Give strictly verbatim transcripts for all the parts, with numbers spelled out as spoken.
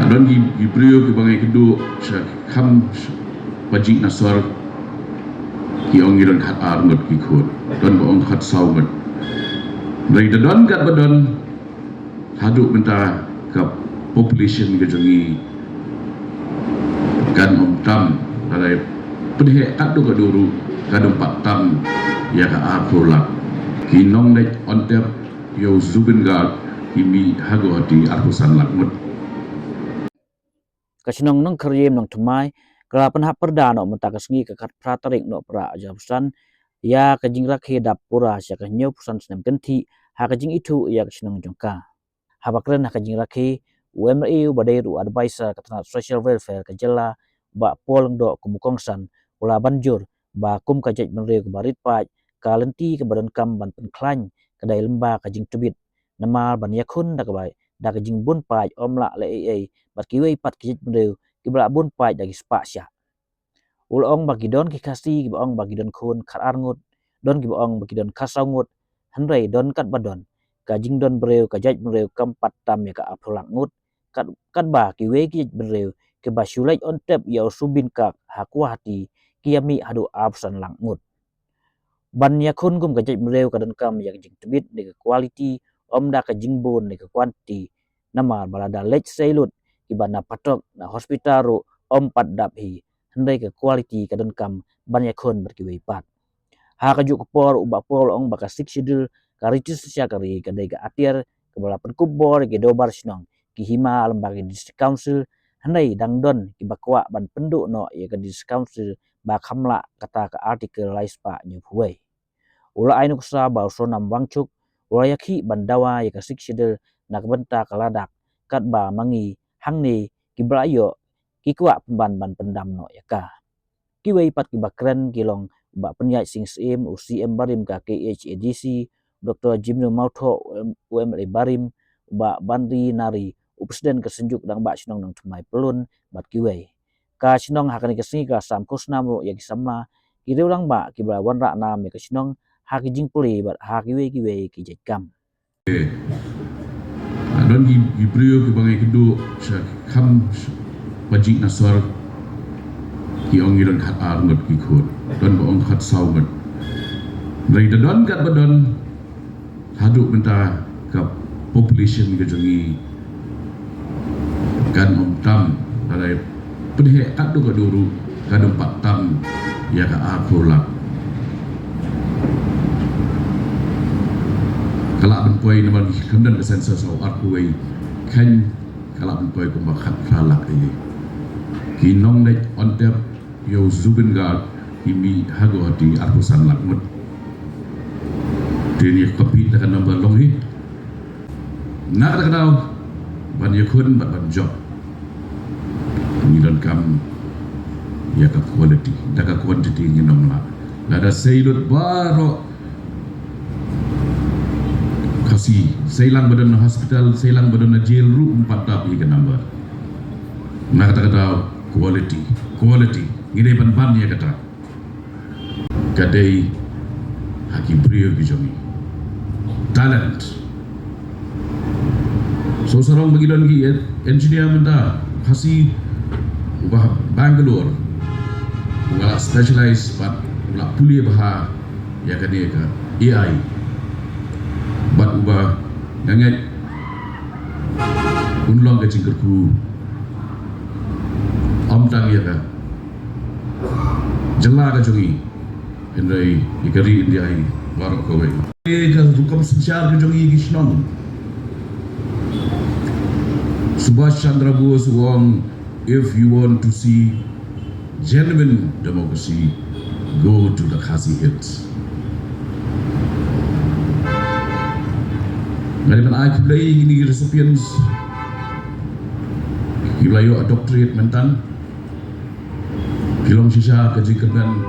Don ki, ki briew kiba ngi kynduh sha kham pajih na sor, ki ong ngi don khat ar ngut ki khun, don ba ong khat saw ngut. Hynrei da don kat ba don, haduh mynta ka population ka jong ngi kan ym tam, lada pynheh katto katne ruh kan ym pat tam ïa ka arphew lak. Ki nongleit on tep ïa u Zubeen Garg ki mih ha Guwahati arphew san lak ngut. Ka shnong Nongkhriem Nongthymmai ka la pynhap pyrda noh mynta ka sngi ka khatphra tarik Nohprah arhajar arphew san ïa ka jingrakhe dap pura sha ka hynñiewphew san snem kynthih ha ka jingithuh ïa ka shnong jong ka. Haba kren ha ka jingrakhe, u M L A uba dei ruh u advisor ka tnat Social Welfare ka jylla, Bah Paul Lyngdoh kum u kongsan, u la ban jur ba kum ka jaitbynriew kaba rit paid, ka lynti kaba donkam ban pynkhlaiñ ka dei lyngba ka jingtbit, namar ban ïakhun da kaba, da ka jingbun paid ym lah leh ei ei bad kiwei pat ki jaitbynriew kiba la bun paid da ki spah shah. U la ong ba ki don ki Khasi kiba ong ba ki don khun khat ar ngut, don kiba ong ba ki don khat saw ngut, hynrei don kat ba don, ka jingdon briew ka jaitbynriew kam pat tam ïa ka arphew lak ngut, kat, katba kiwei ki jaitbynriew kiba shu leit on tep ïa u Zubeen Garg ha Guwahati ki ïa mih haduh arphew san lak ngut. Ban ïakhun kum ka jaitbynriew ka donkam ïa ka jingtbit ne ka quality, ym da ka jingbun ne ka quantity, namar ba lada leit sei lut kiba na phatok na hospital ruh ym pat dap hi, hynrei ka quality ka donkam ban ïakhun bad kiwei pat. Ha kajuh ka por u Bah Paul u la ong ba ka Sixth Schedule ka riti synshar ka ri ka dei ka atiar kaba la pynkup bor ïa ki dorbar shnong, ki hima lyngba ki District Council, hynrei dang don kiba kwah ban pynduh noh ïa ka District Council ba kham lah kata ka Article lai spah hynñiewphew wei. U la ai nuksa ba u Sonam Wangchuk u la ïakhih ban dawa ïa ka Sixth Schedule na ka bynta ka Ladakh, katba ma ngi hangne kiba la ïoh ki kwah pynban ban pyndam noh ïa ka. Kiwei pat kiba kren ki long u Bah Pynïaid Sing Syiem, u C M barim ka K H A D C, Doctor Jimnu Mawthoh, u M-, u M L A barim, u Bah Banri Nari, u President ka Synjuk Rangbah Shnong Nongthymmai Pyllun, bad kiwei. Ka shnong ha kane ka sngi ka la sam khusnam ruh ïa ki samla, ki riew rangbah kiba la wanrah nam ïa ka shnong ha ki jingpule bad ha kiwei kiwei ki jait kam. Don ki, ki briew kiba ngi kynduh sha kham pajih na sor, ki ong ngi don khat ar ngut ki khun, don ba ong khat saw ngut. Hynrei da don kat ba don, haduh mynta ka population ka jong ngi kan ym tam, lada pynheh katto katne ruh kan ym pat tam ïa ka arphew lak. Ka lah ban poi namar ngi khlem don ka census ha u arphew wei, khein ka lah ban poi kumba khatphra lak ïa ngi. Ki nongleit on tep ïa u Zubeen Garg ki mih ha Guwahati arphew san lak ngut. Te ngi compete da ka number long hi. Na kata ka daw ban ïakhun bad ban jop, ngi donkam ïa ka quality, da ka quantity ngin ym lah. Lada sei lut baroh Khasi, sei lang ba don na hospital, sei lang ba don na jail ruh ym pat dap ïa ka number. Na kata ka daw quality, quality ngi dei ban ban ïa kata. Ka dei ha ki briew ki jong ngi. Talent. So sarong ba ki don ki en-, engineer mynta, Khasi uba ha Bangalore, uba la specialize bad uba la pule bha ïa kane ka A I. Bad uba nga ngeit un long ka jingkyrkhu ym tang ïa ka jylla ka jong ngi, hynrei ïa ka ri India hi baroh kawei. Ka rukom synshar ka jong ngi ki shnong. Subhash Chandra Bose u ong, "If you want to see genuine democracy, go to the Khasi Hills." Nga dei ban ai khublei ïa kine ki recipients kiba la ïoh doctorate mynta. Ki long shisha ka jingkyrmen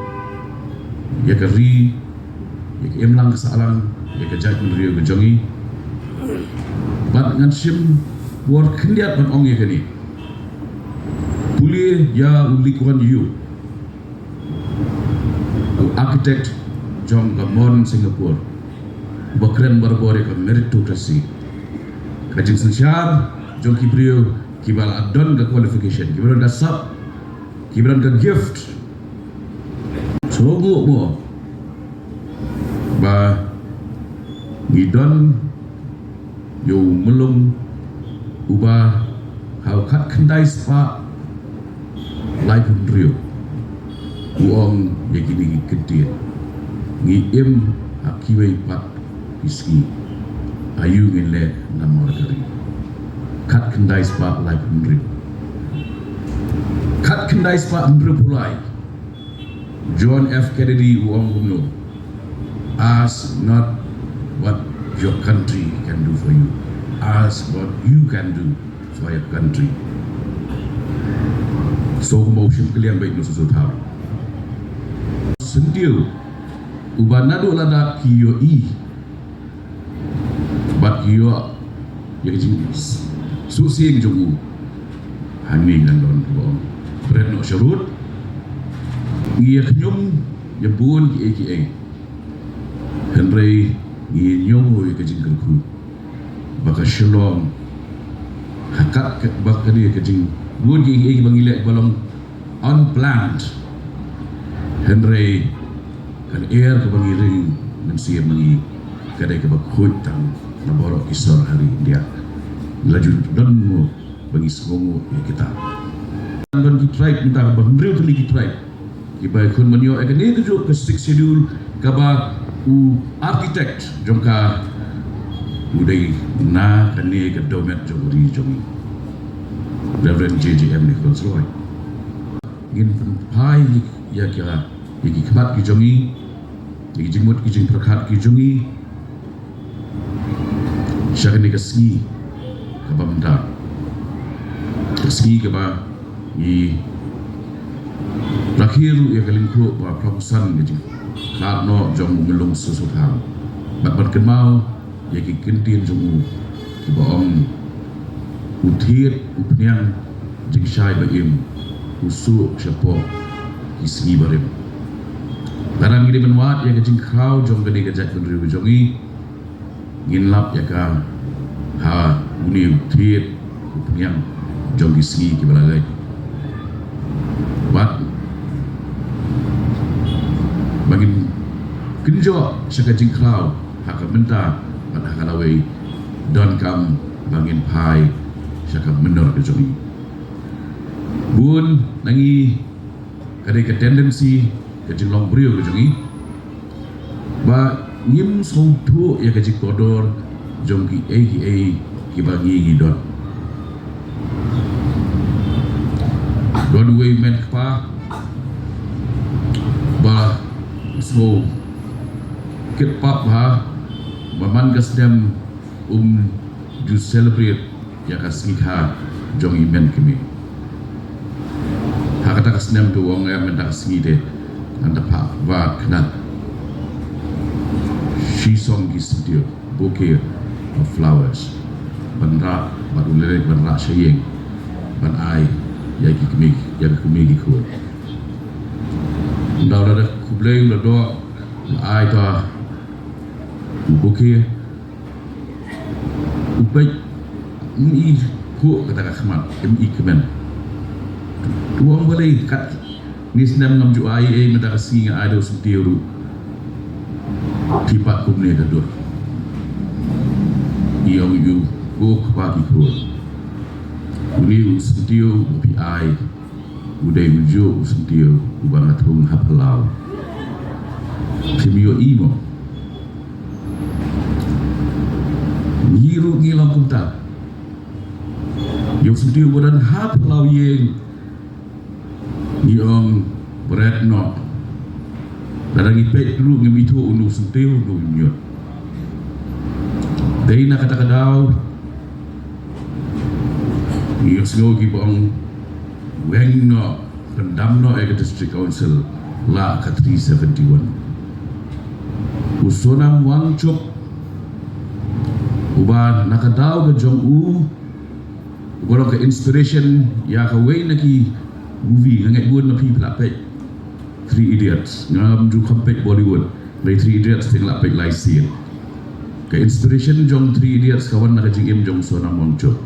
ïa ka ri, ïa ka imlang ka sahlang, ïa ka jaitbynriew ka jong ngi. Bad ngan shim por khyndiat ban ong ïa kane. Pule ïa u Lee Kuan Yew, u architect jong ka modern Singapore, uba kren barabor ïa ka meritocracy. Ka jingsynshar jong ki briew kiba la don ka qualification, kiba don ka sap, kiba don ka gift. Sngewbha mo ba ngi don ïa u Myllung uba ha u khatkhyndai spah laiphew hynriew u ong ïa kine ki kyntien: Ngi im ha kiwei pat ki sngi, aïu ngin leh namar ka ri. Khatkhyndai spah laiphew hynriew. Khatkhyndai spah hynriewphew lai. John F Kennedy u ong kumno: Ask not what your country can do for you. Ask what you can do for your country. So kumba u shim kylliang bad u sngewthuh. Syntiew uba naduh lada ki ïohi bad ïoh ïa ka jingsuk sing jong u. Hangne ngan don kaba ong: Bret noh sharud. Ngi ïa khñium ïa bun kiei kiei, hynrei ngi ïa ñiew ïa ka jingkyrkhu ba ka Shillong, ha kat ka, ba kane ka jing, bun kiei kiei ba ngi leh ba long unplanned, hynrei ka lyer kaba ngi ring mynsiem ma ngi ka dei kaba khuid tang na baroh ki sor ha ri India. La ju don mo ba ngi sngewnguh ïa kita. Don ki tribe mynta kaba hynriew tylli ki tribe kiba khun ban ïoh ïa kane ka juh ka Sixth Schedule, kaba u architect jong ka u dei na kane ka dewmet jong u ri jong ngi, Reverend J J M Nichols Roy. Ngin pynphai ïa ki, ïa ki khmat ki jong ngi, ïa ki jingmut ki jingpyrkhat ki jong ngi sha kane ka sngi kaba mynta, ka sngi kaba ngi rakhe ruh ïa ka lyngkhuh ba phra phew san ka jingkhlad noh jong u Myllung Soso-, bad ban kynmaw ïa ki kyntien jong u kiba ong: U thied u phniang jingshai ba im, u suk shapoh ki sngi barim. Lada ngi dei ban wad ïa ka jingkhraw jong kane ka jaitbynriew jong ngi, ngin lap ïa ka ha une u thied u phniang jong ki sngi kiba la leit. Bad ba ngin kynjoh sha ka jingkhraw ha ka mynta bad ha ka lawei, donkam ba ngin phai sha ka mynnor ka jong ngi. Bun na ngi ka dei ka tendency, ka jinglong briew ka jong ngi, ba ngim sngewthuh ïa ka jingkordor jong kiei kiei kiba ngi ngi don. Don uwei u hynmen kpa ba sngew kit pap bha ba man ka snem um ju celebrate ïa ka sngi kha jong i hynmen kmie. Ha kata ka snem te u ong, ïa mynta ka sngi te ngan da phah wad khynnah shisong ki syntiew, bouquet of flowers, ban rah bad u leit ban rah sha ïing ban ai ïa ki kmie, ïa ki kmie ki khun. Ynda u la da khublei, u la doh, u la ai ta u bouquet. U peit, ym i phuh kata ka khmat, ym i kmen. U ong, balei katni snem ngam ju ai ei, mynta ka sngi nga ai da u syntiew ruh phi pat kumne ka dur. I ong, ïa u, ko kpa ki khun, une u syntiew ba phi ai u dei u juh u syntiew uba nga thung ha phyllaw. Phim ïohi mo? Ngi ruh ngi long kumta. Ïa u syntiew uba don ha phyllaw ïing ngi ong bret noh. Lada ngi peit ruh ngim ithuh uno u syntiew uno u ñiut. Dei na kata ka daw ngi ïohsngew kiba ong weng noh, pyndam noh ïa ka District Council, la ka three seventy-one. U Sonam Wangchuck, uba na ka daw ka jong u, uba long ka inspiration ïa kawei na ki movie, nga ngeit bun na phi phi la peit Three Idiots. Ngam ju kham peit Bollywood, hynrei Three Idiots te nga la peit lai sien. Ka inspiration jong Three Idiots ka wan na ka jingim jong Sonam Wangchuck.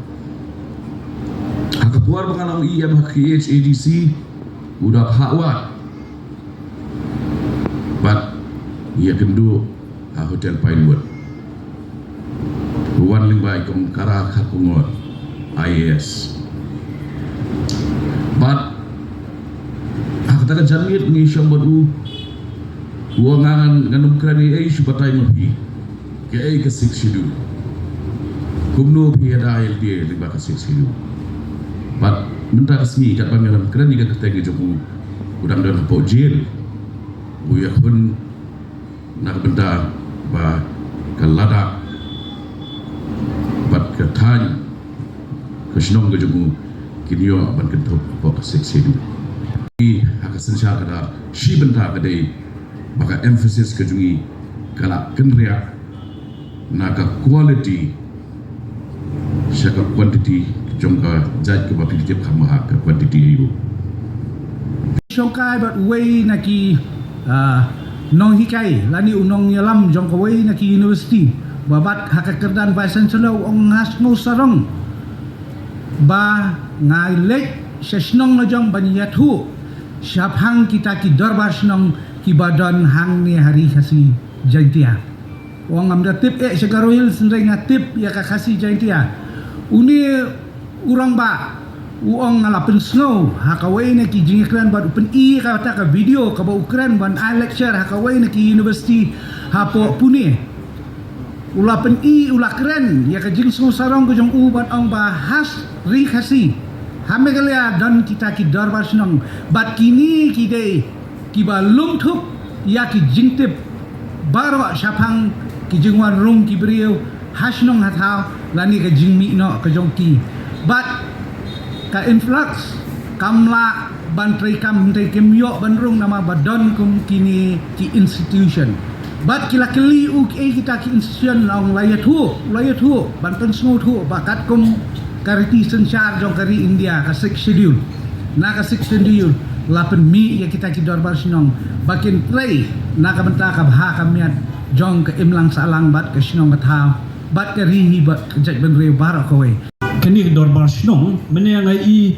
Ka por ba nga long E M ha K H A D C, u da phah wad bad ïakynduh ha Hotel Pinewood. U wan lyngba i Kong Kara Kharkongor, I A S. Bad ha kata ka janmiet ngi shong bad u, u ong, ngan, ngan ym kren ei ei shuh, batai ma phi kaei ka Sixth Schedule. Kumno phi ïada ïalade lyngba ka Sixth Schedule? Bad mynta ka sngi katba ngi dang kren ïa ka kyrteng ka jong u, u dang don hapoh jail. U ïakhun na ka bynta ba ka Ladakh bad ka thaiñ, ka shnong ka jong u, kin ïoh ban kynthup hapoh ka Sixth Schedule. Ha ka synshar ka dap shi bynta ka dei ba ka emphasis ka jong ngi ka la kynriah na ka quality sha ka quantity jong ka jait kaba phi tip kham bha, ka quantity aïu. Shongkai bad uwei na ki, ah, nonghikai lane u nongïalam jong kawei na ki university ba bat ha ka kyrdan Vice Chancellor, u ong, nga sngew sarong ba nga leit sha shnong la jong ban ïathuh shaphang kita ki dorbar shnong kiba don hangne ha Ri Khasi Jaintia. U ong, ngam da tip eh sha Garo Hills, hynrei nga tip ïa ka Khasi Jaintia. Une u rangbah, u ong, nga la pynsngew ha kawei na ki jingkren bad u pyni kata ka video kaba u kren ban ai lecture ha kawei na ki university hapoh Pune. U la pyni, u la kren ïa ka jingsngew sarong ka jong u bad ong ba ha Ri Khasi, ha Meghalaya don kita ki dorbar shnong bad kine ki dei kiba lum thup ïa ki jingtip baroh shaphang ki jingwan rung ki briew ha shnong ha thaw lane ka jingmih noh ka jong ki. Bad ka influx kam lah ban trei kam, hynrei kim ïoh ban rung namar ba don kum kine ki institution. Bad ki la kylli u kiei kita ki institution, la ong la ïathuh, la ïathuh ban pynsngewthuh ba katkum ka riti synshar jong ka ri India, ka Sixth Schedule, na ka Sixth Schedule la pynmih ïa kita ki dorbar shnong ba kin trei na ka bynta ka bha ka miat jong ka imlang sahlang bad ka shnong ka thaw bad ka ri hi bad ka jaitbynriew baroh kawei. Kane ka dorbar shnong, mynne nga i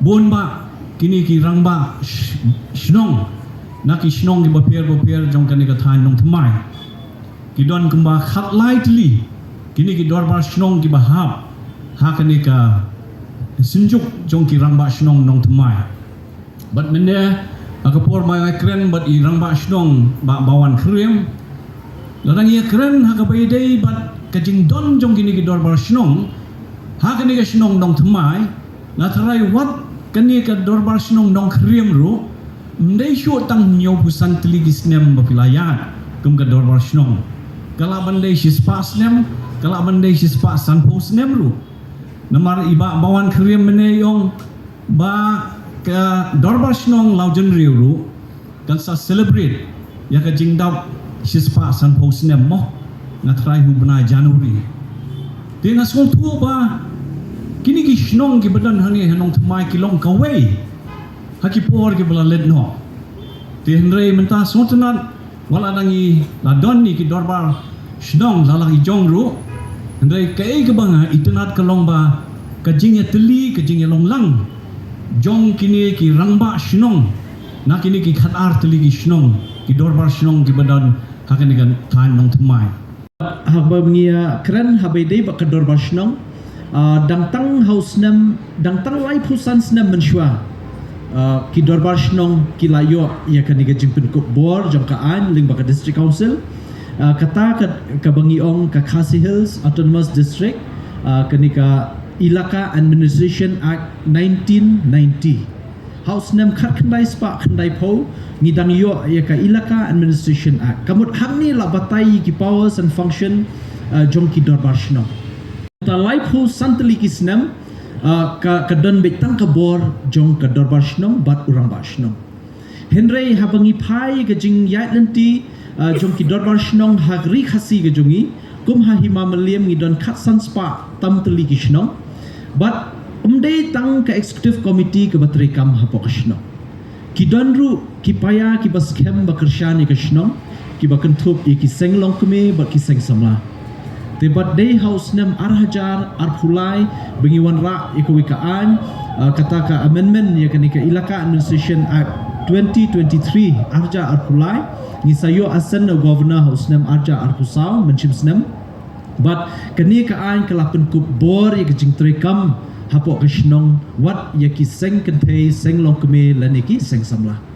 bun bah kine ki rangbah sh-, shnong na ki shnong kiba pher ba pher jong kane ka thaiñ Nongthymmai. Ki don kumba khatlai tylli kine ki dorbar shnong kiba hap ha kane ka synjuk jong ki rangbah shnong Nongthymmai. Bad mynne ha ka por ba nga kren bad i rangbah shnong Bah Bawan Kyriem, la dang ïakren ha kaba ïadei bad ka jingdon jong kine ki dorbar shnong ha kane ka shnong Nongthymmai. Nga tharai wat kane ka dorbar shnong Nongkyriem ruh ym dei shuh tang hynñiewphew san tylli ki snem ba phi la ïaid kum ka dorbar shnong. Ka lah ban dei shispah snem, ka lah ban dei shispah sanphew snem ruh. Namar i Bah Bawan Kyriem mynne i ong ba ka dorbar shnong Lawjynriew ruh kan sa celebrate ïa ka jingdap shispah sanphew snem mo, nga tharai ha u bnai January. Te nga sngewthuh ba kine ki shnong kiba don hangne ha Nongthymmai ki long kawei ha ki por kiba la leit noh. Te hynrei mynta sngewtynnat, wat la dang i la don i ki dorbar shnong la la i jong ruh, hynrei kaei kaba nga itynnat ka long ba ka jingïatylli, ka jingïalong lang jong kine ki rangbah shnong na kine ki khatar tylli ki shnong, ki dorbar shnong kiba don ha kane ka thaiñ Nongthymmai. Haba ngi ïakren haba ïadei bad ka dorbar shnong, ah, dang tang ha u snem, dang tang laiphew san snem mynshuwa, ah, ki dorbar shnong ki la ïoh ïa kane ka jingpynkup bor jong ka aiñ lyngba ka District Council. Ah, kata ka, kaba ngi ong ka Khasi Hills Autonomous District, ah, kane ka Elaka Administration Act nineteen ninety. Ha u snem khatkhyndai spah khyndaiphew ngi dang ïoh ïa ka Elaka Administration Act. Ka mut hangne la batai ïa ki powers and function, uh, jong ki dorbar shnong. Te laiphew san tylli ki snem, uh, ka, ka don beit tang ka bor jong ka dorbar shnong bad u rangbah shnong. Hynrei haba ngi phai ka jingïaid lynti, uh, jong ki dorbar shnong ha ka ri Khasi ka jong ngi, kum ha Hima Mylliem ngi don khatsan spah tam tylli ki shnong. Bad ym dei tang ka executive committee kaba treikam hapoh ka shnong. Ki don ruh ki paia kiba skhem ba kyrshan ïa ka shnong, kiba kynthup ïa ki seng longkmie bad ki seng samla. Te bad dei ha u snem ar hajar arphew lai ba ngi wanrah ïa kawei ka aiñ, ah, kata ka amendment ïa kane ka Elaka Administration Act twenty twenty-three, ar hajar arphew lai. Ngi sa ïoh assent na u Governor ha u snem ar hajar arphew saw, mynshem snem. Bad kane ka aiñ ka la pynkup bor ïa ka jingtreikam hapoh ka shnong, wat ïa ki seng kynthei, seng longkmie lane ki seng samla.